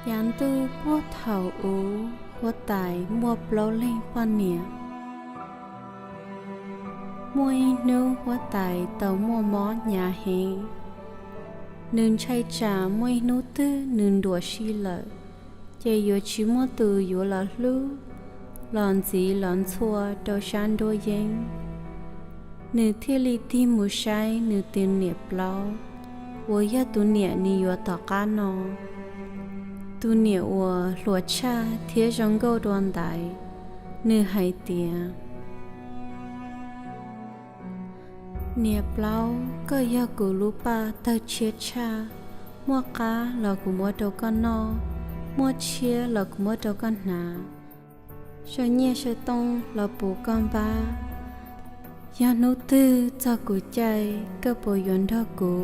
Yav ntuj puag thaum ub, huab tais muaj plaub leeg poj niam. Muaj ib hnub huab tais tau muaj mob hnyav heev. Nws ntshai tsam muaj ib hnub twg nws nruam si lawm, ces yuav tsis muaj tus yuav los hlub, los ntxiv los ntxhua rau sab nruab yeeb. Nws thiaj li tig mus saib nws tus niam plaub, uas yog tus niam nws yuav tom qab no, tus niam uas hluas tshaj thiab zoo nkauj dua ntaiv. Nws hais tias, Niam plaub, koj yog kuv lub paj tawg tshiab tshaj. Muaj qab los kuv muab rau koj noj, muaj tshiab los kuv muab rau koj hnav, saw nyiaj saw tooj los puv koj npab. Yog hnub twg txog kuv caij, koj puas yuav nrog kuv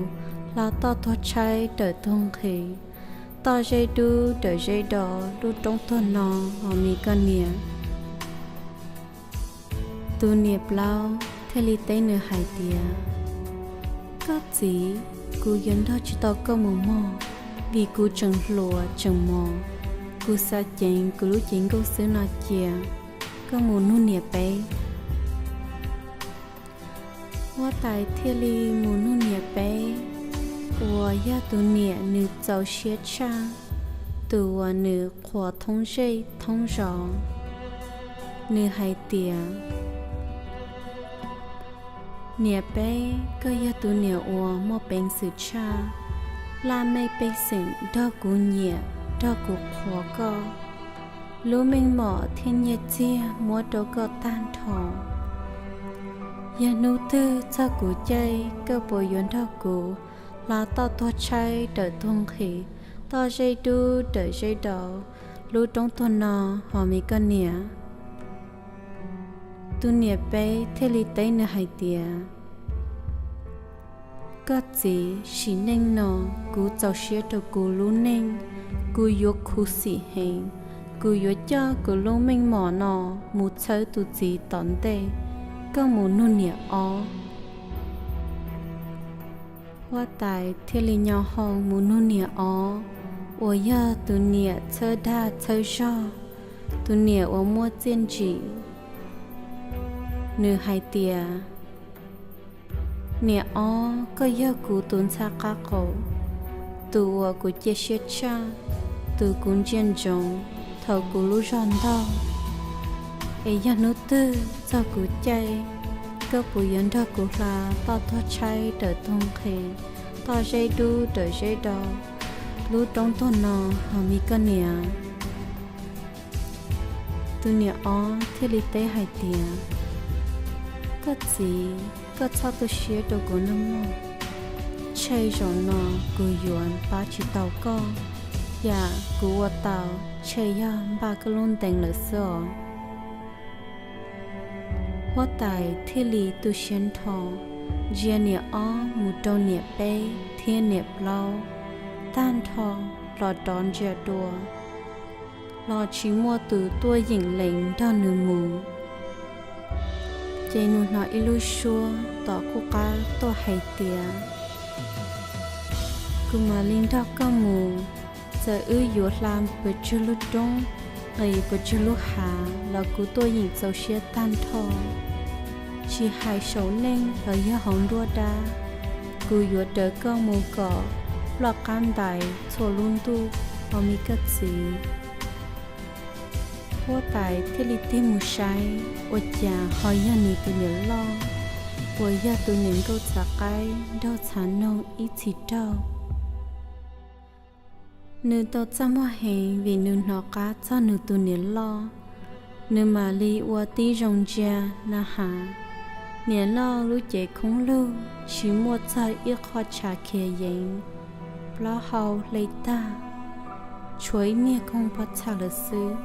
hla toj tuag tshaib raws tuag nqhis, toj zeb dub raws zeb do, lub roob tuag no, hos me koj niam? Tus niam plaub thiaj li teb nws hais tias, Koj txiv, kuv yuav nrog tsis tau koj mus mog, vim kuv tseem hluas tseem mos. Kuv xav ceev kuv lub cev nkauj xwb no cia, koj mus nug niam peb. Huab tais thiaj li mus nug niam peb, uas yog tus niam nws txaus siab tshaj, tus uas nws qhuas thoob zej thoob zos. Nws hais tias, Niam peb, koj yog tus niam uas muaj peev xwm tshaj, laj mej pej xeem nrog kuv nyiam nrog kuv qhuas koj, lub meej mom thiab nyiaj txiag muab rau koj tag nrho. Yog hnub twg txog kuv caij, koj puas yuav nrog kuv hla toj tuag tshaib raws tuag nqhis, toj zeb dub raws zeb do, lub roob tuag no, hos me koj niam? Tus niam peb thiaj li teb nws hais tias, Koj txiv, sim neej no kuv txaus siab rau kuv lub neej, kuv yuav khuv xim heev, kuv yuav coj kuv lub meej mom no mus txhawb tus txiv tom ntej, koj mus nug niam ob. Huab tais thiaj li nyo hau mus nug niam ob, uas yog tus niam txhawb dag txhawb zog, tus niam uas muaj txiaj ntsim. Nws hais tias, Niam ob, koj yog kuv tus ntxhais qab qaum, tus uas kuv cia siab tshaj, tus kuv ntsia ntsoov thaum kuv lub zog ntaug. Es yog hnub twg txog kuv caij, koj puas yuav nrog kuv hla toj tuag tshaib raws tuag nqhis, toj zeb dub raws zeb do, lub roob tuag no, hos me koj niam? Tus niam ob thiaj li teb hais tias, Koj txiv, koj txhob tu siab rau kuv nawb mog. Ntshe zaum no kuv yuav pab tsis tau koj, yam kuv ua tau ntshe yog npaj koj lub ntees lawm xwb os. Huab tais thiaj li tu siab nrho, ntsia niam ob mus rau niam peb thiab niam plaub, tag nrho los rov ntsia dua, los tsis muaj tus tuaj yeem lees nrog nws mus. Ces nws hnov ib lub suab tom kuj qab tuaj hais tias, Kuv mam li nrog koj mus, txawm wb yuav hla puas tsawg lub roob, nqis puas tsawg lub hav los kuv tuaj yeem txaus siab tag nrho. Tsis hais saum neej los yog hauv nruab dab, kuv yuav raws koj mus kom ploj qab ntais txhua lub ntuj, hos me koj txiv. Huab tais thiaj li tig mus saib, ua cas ho yog nws tus niam loj, uas yog tus niam nkauj txav qaib nraug txhav noog ib txhis raug. Nws tau txaj muag heev vim nws hnov qab txog nws tus niam loj. Nws mam li ua tib zoo ntsia na has, niam loj lub cev khoob lug tsis muaj txog ib qho tshav khiav yeev, plaub hau hle tag, tshuav ib niag koog pob txha lawm xwb.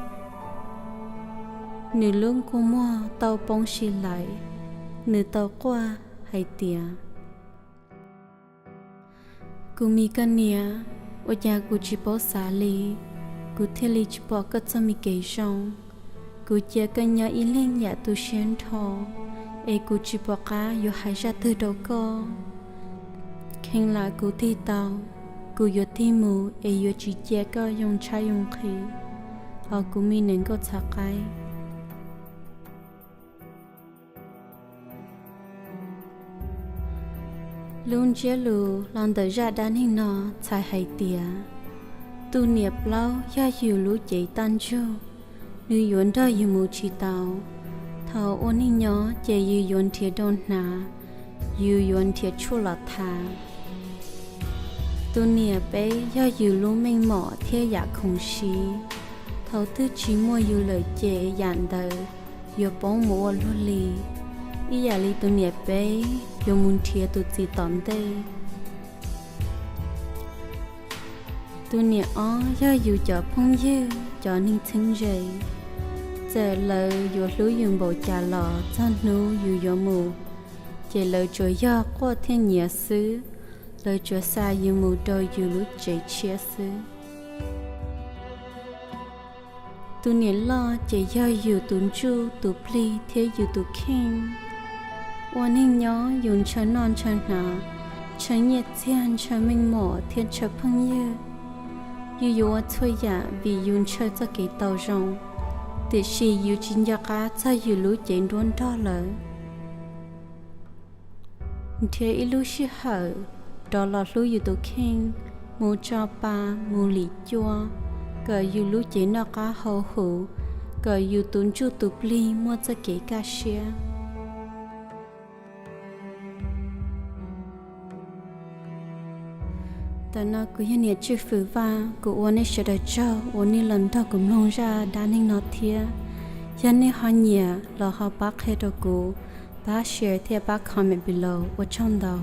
Nws lub kua muag tau poob si lais, nws tau quaj hais tias, Kuv me koj niam, ua cas kuv tsis paub xav li, kuv thiaj li tsis pom koj txoj me kev zoo. Kuv cia koj nyob ib leeg yam tu siab nrho, es kuv tsis pom qab yuav hais zaj twg rau koj. Kheev lam kuv tig tau, Kuv yuav tig mus es yuav tsis cia koj yoo tshaib yoo nqhis os kuv me nees nkauj txhav qaib. Lub ntsiab lus los ntawm zaj dab neeg no txhais hais tias, tus niam plaub yog yus lub cev taj ntsug, nws yuav nrog yus mus tsis tau. Thaum ua neej nyob ces yus yuav nrhiav rau hnav, yus yuav nrhiav tshuaj los thav. Tus niam peb yog yus lub meej mom thiab yam khoom siv. Thaum twg tsis muaj yus lawm ces yam ntawd yuav poob mus ua luag li, ib yam li tus niam peb yuav mus nrhiav tus txiv tom ntej. Tus niam ob yog yus cov phooj ywg, cov neeg txheeb ze. Txawm lawv yuav hlub yus npaum cas los txog hnub yus yuav mus, ces lawv tsuas yog quaj thiab nyiav xwb, lawv tsuas xa yus mus rau yus lub tsev tshiab xwb. Tus niam loj ces yog yus tus ntsuj tus plig thiab yus tus kheej. Ua neej nyob yus ntshaw noj ntshaw hnav, ntshaw nyiaj txiag, ntshaw meej mom thiab ntshaw phooj ywg. Yus yuav ua txhua yam vim yus ntshaw txoj kev tau zoo, tiam sis yus tsis nco qab txog yus lub cev nruab nrog lawm. Nrhiav ib lub sij hawm rov los hlub yus tus kheej, mus tso pa, mus lim cua, kom yus lub cev noj qab haus huv, kom yus tus ntsuj tus plig muaj txoj kev kaj siab. Ntawm no kuv yog niam Tswj Fwm Vaj, kuv ua nej sawv daws tsaug uas nej los nrog kuv mloog zaj dab neeg no thiab. Yog nej ho nyiam los ho pab qhia rau kuv, pab share thiab pab comment below, ua tsaug ntau.